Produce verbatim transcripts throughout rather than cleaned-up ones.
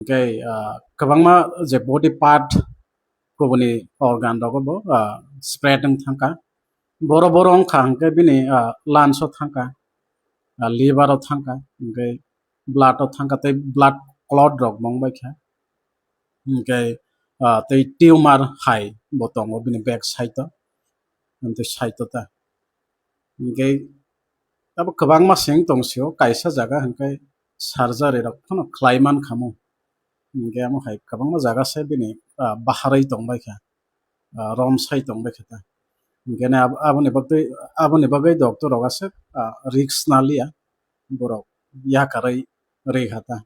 Hingke, ah, kwbangma je body part kubuni organ rogo bo, ah, spread wng thangkha. Boro boro wngkha hingke bini, ah, lungs o thangkha, ah, liver o thangkha, hingke blood o thangkha tei blood clot rok bo wngbaikha. Hingke, ah, tei tumor hai bo tongo bini back side o, tei side o ta. Hingke abo kwbangma seng tong sio, kaisa jaga hingke surgery rok phano khlai mankha mo. Hingke amo hai kwbangma jaga se bini, ah, baharwi tongbaikha, ah, romsai tongbaikha ta. Hingke ne ab-, aboni bagwi, aboni bagwi doctor rok aswk, ah, risk naliya, borok yakarwi rikha ta.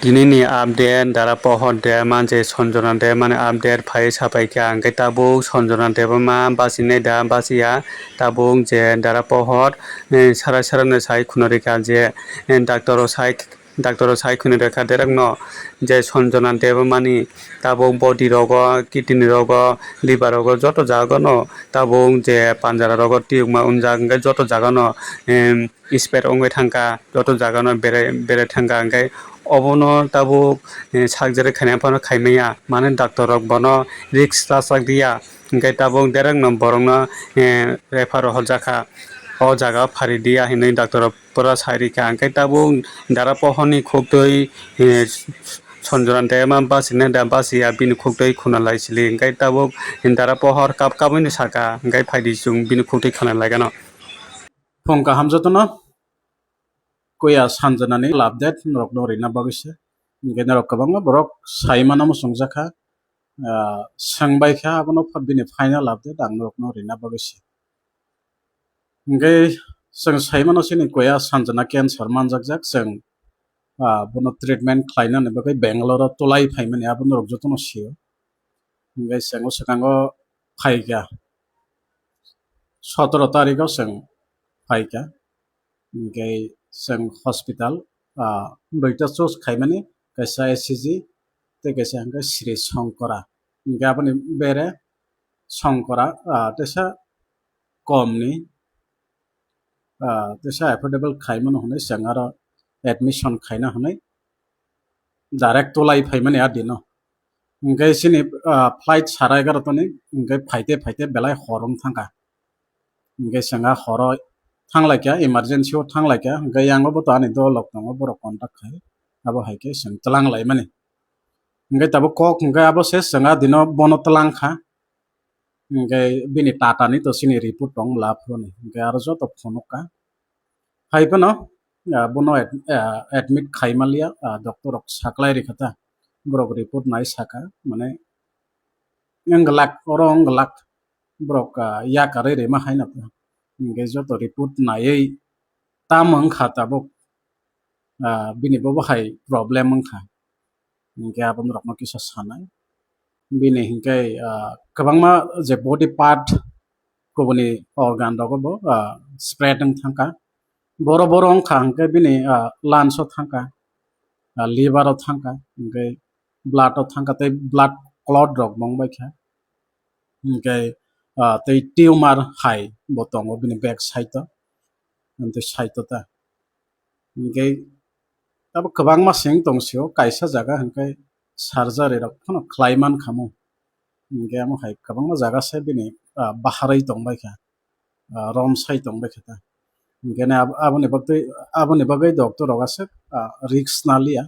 Tinini update, Dara Pohor Debbarma je Sanjana Debbarmani update phai sapaikha, hingke tabuk Sanjana Debbarma bachinaida bachiya, tabuk je Dara Pohor, eh, sarai sarai no sai khuna rikha je, eh, doctor rok sai, doctor rok sai khuna rikha derek no je Sanjana Debbarmani tabuk body rogo, kidney rogo, liver rogo joto jaga no tabuk je panjara rogo tiyokma wngjak hingke joto jaga no, em, spread wngwi thangkha, joto jaga no berai, berai thangkha, hingke obono tabuk, eh, surgery khaina phano khaimaya, mane doctor rok bono risk ta chak diya, hingke tabuk derek no borok no, eh, refer rohorjakha, o jaga o phari diya hinwi doctor rok pura sai rikha, hingke tabuk Dara Pohor ni khuktwi, eh, Sanjana Debbarma bachinaida bachiya bini khuktwi khuna lai sili, hingke tabuk Dara Pohor kap kapwi no saka, hingke phaidi chwng bini khuktwi khana lai gano. Phung kaham jotono, kuya Sanjana ni update norok no rina bagwi se. Hingke norok kwbangma borok sai mano muchungjakha, ah, swngbaikha abono pha-, bini final update ang norok no rina bagwi se. Hingke chwng sai mano chini kuya Sanjana cancer manjakjak, chwng, ah, bono treatment khlainani bagwi Bangalore o tulai phaimani abo norok jotono sio. Hingke chwng o swkango phaikha, sotoro tarikh o chwng phaikha. Hingke chwng hospital, ah, duita choose khaimani, kaisa E C G tei kaisa hingke Sri Shankara. Hingke aboni bere Shankara, ah, teisa komni, ah, teisa affordable khaimano hwnwi chwng aro admission khaina hwnwi direct tulai phaimani a dino. Hingke chini, ah, flight sara egaroh toni, hingke phaite phaite belai hor wng thangkha. Hingke chwng a horo thanglaikha, emergency o thanglaikha, hingke yango bo to ani dolok tongo, borok contact khai, abo hai khe chwng twlang laimani. Hingke tabuk kok hingke abo se chwng a dino bono twlang kha. Hingke bini tata ni to chini report tong la phone ni. Hingke aro joto phunuk kha. Hai phano, ah, bono ad-, ah, admit khai manliya, ah, doctor rok saklai rikha ta. Borok report nai saka, mane, wng glak, oro wng glak. Borok, ah, yakarwi rima hai no. Hingke joto report naiwi tamo wngkha tabuk, ah, bini bobo hai problem wngkha. Hingke abo norokno kisa sanai. Bini hingke, ah, kwbangma je body part kubuni organ rogo bo, ah, spread wng thangkha. Boro boro wngkha hingke bini, ah, lungs o thangkha, ah, liver o thangkha, hingke blood o thangkha tei blood clot rok bo wngbaikha. Hingke, ah, tei tumor hai bo tongo bini back side o, tei side o ta. Hingke abo kwbangma seng tong sio, kaisa jaga hingke surgery rok phano khlai mankha mo. Hingke amo hai kwbangma jaga se bini, ah, baharwi tongbaikha, ah, romsai tongbaikha ta. Hingke ne abo, aboni bagwi, aboni bagwi doctor rok aswk, ah, risk naliya,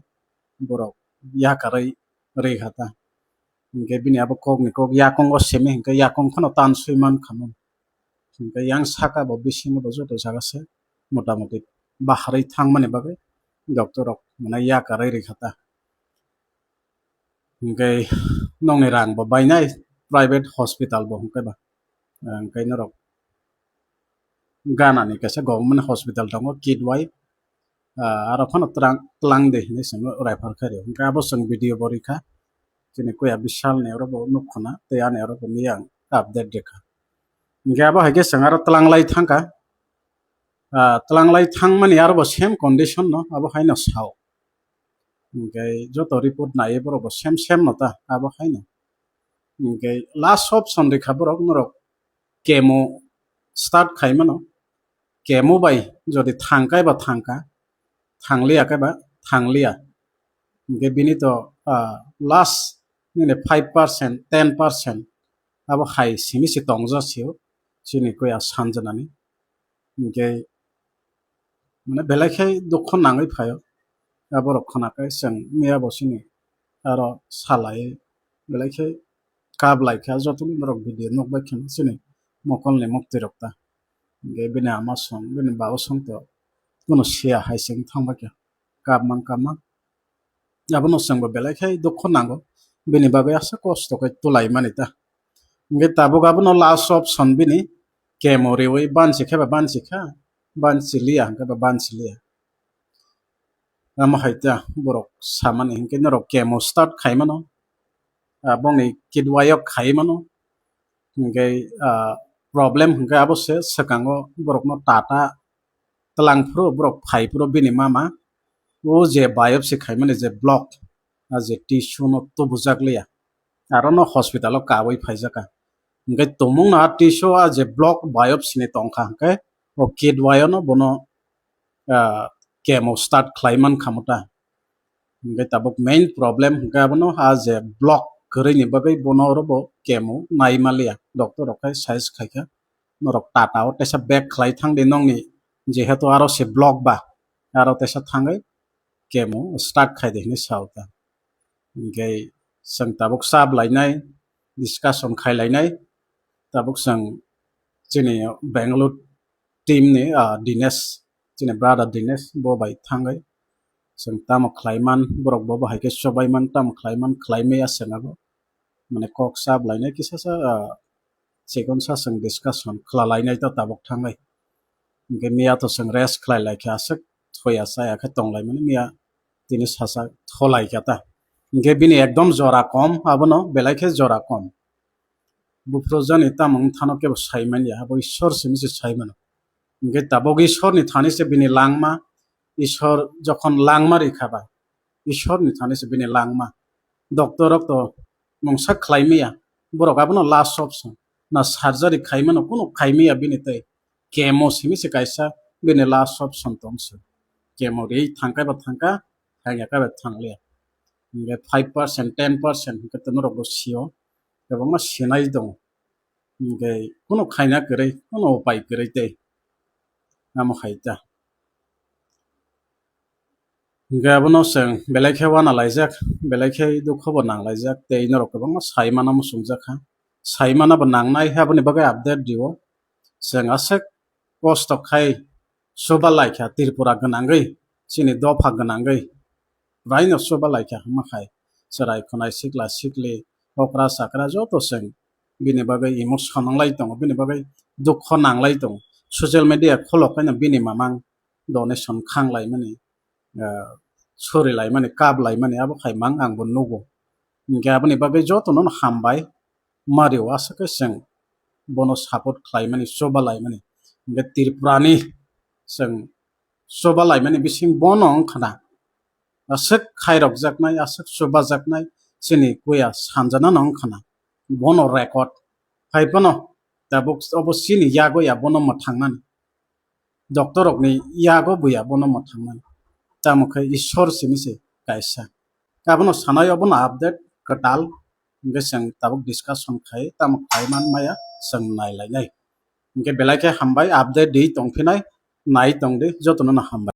borok yakarwi rikha ta. Hingke bini abo kok ni kok yakung o simi hingke yakung phano tanswi mankha mo. Hingke yang saka bo bisingo bo joto jaga se motamoti baharwi thangmani bagwi doctor rok mane yakarwi rikha ta. Hingke nokni rang bo bainai private hospital bo hingke ba. Hingke norok Ghana ni kaisa government hospital tongo, Kidwai, ah, aro phano twlang, twlang de hinwi chwngno refer khaio. Hingke abo chwng video bo rikha, chini kuya Bishal ni oro bo nukkha na, tei ani oro bo miyang update rikha. Hingke abo hai khe chwng aro twlang lai thangkha, ah, twlang lai thangmani aro bo same condition no, abo haino sao. Hingke joto report naiwi borok bo same same no ta, abo haino. Hingke last option rikha borok norok chemo start khai mano. Chemo bai jodi thang kai ba thang kha, thang liya kai ba thang liya. Hingke bini to, ah, last nini five percent, ten percent abo hai simi se tongja sio, chini kuya sanjanani. Hingke mane belai khe dukho nangwi phaio. Aborok khwnakhai chwng miya bo sini aro salai belai khe kap lai kha, joto ni norok video nukbai khe chini mokolni muktwi rok ta. Hingke bini ama song, bini baba song to kuno siya hai se wng thang bai kha. Kap mang, kap mang. Abono chwngbo belai khe dukho nango. Bini bagwi aswk kosto khe twlai mani ta. Hingke tabuk abono last option bini chemo riwi bansi khe ba bansi kha, bansi liya hingke ba bansi liya. Amo hai ta borok samani hingke norok chemo start khai mano. Ah, bongni kidwai o khai mano. Hingke, ah, problem hingke abo se swkango borokno tata twlang phuru borok phai phuru bini mama o je biopsy khaimani je block, a je tissue no tubujak liya, aro no hospital o kawi phaijak kha. Hingke tumung no a tissue a je block biopsy ni tongkha hingke o kidwai o no bono, ah, chemo start khlai man kha mo ta. Hingke tabuk main problem hingke abono a je block kwrwini bagwi bono oro bo chemo nai maliya. Doctor rok khai size khaikha, norok tata o teisa bag khlai thang di nongni, jehetu aro se block ba, aro teisa thangwi chemo start khai di hinwi sao ta. Hingke chwng tabuk chap lainai, discussion khai lainai, tabuk chwng chini Bangalore team ni, ah, Dinesh, chini brother Dinesh, bo bai thangwi chwng tamo khlai man, borok bo, bo hai khe chobai man, tamo khlai man, khlai maya chwng abo. Mane kok chap lainai kisa sa, ah, chikon sa chwng discussion khwla lainai ta tabuk thangwi. Hingke miya to chwng rest khlai lai khe aswk thoya chaya khe tong lai mani miya tini sasak tholai kha ta. Hingke bini ekdom jora kom, abono belai khe jora kom. Buphuru jani tamo wng thano kebo sai manya, abo Ishwar simi se sai mano. Hingke tabok Ishwar ni thani se bini langma, Ishwar jokhon langma rikha ba, Ishwar ni thani se bini langma. Doctor rok to mungsa khlai maya, borok abono last option. Na surgery khai mano, kunu khai maya bini tei. Chemo simi se kaisa bini last option tong se. Chemo ri thangkai ba thangka, thangya kai ba thangliya. Hingke five percent, ten percent hingke to norok bo sio. Kwbangma sinai tongo. Hingke kunu khaina kwrwi, kunu upai kwrwi tei. Amo hai ta. Hingke abono chwng belai khe wana laijak, belai khe dukho bo nang laijak, tei norok kwbangma sai mano muchungjak kha. Sai mano bo nangnai, aboni bagwi update rio. Chwng aswk kosto khai chuba lai kha Tripura gwnangwi, chini dopha gwnangwi. Raino chuba lai kha hwnma khai. Chwrai khwnai sikla sikli, okra chakra joto chwng bini bagwi emotion nang lai tongo, bini bagwi dukho nang lai tongo. Social media kholok haino bini mamang donation khang lai mani, ah, sori lai mani, kap lai mani, abo khai mang ang bo nugo. Hingke aboni bagwi jotono no hambai, mario aswk khe chwng bono support khlai mani, choba lai mani. Hingke Tripura ni chwng choba lai mani bising bono wng khna. Aswk khairok jaknai, aswk choba jaknai, chini kuya sanjana no wng khna. Bono record. Hai phano tabuk obo chini yago ya bono mwthang nani. Doctor rokni yago buya bono mwthang nani. Tamo khe Ishwar simi se kaisa. Abono sanai obono update kwtal. Hingke chwng tabuk discussion khai, tamo khai man maya chwng nai lai nai. Hingke belai khe hambai, update di tong phinai, nai tong di, jotono no hambai.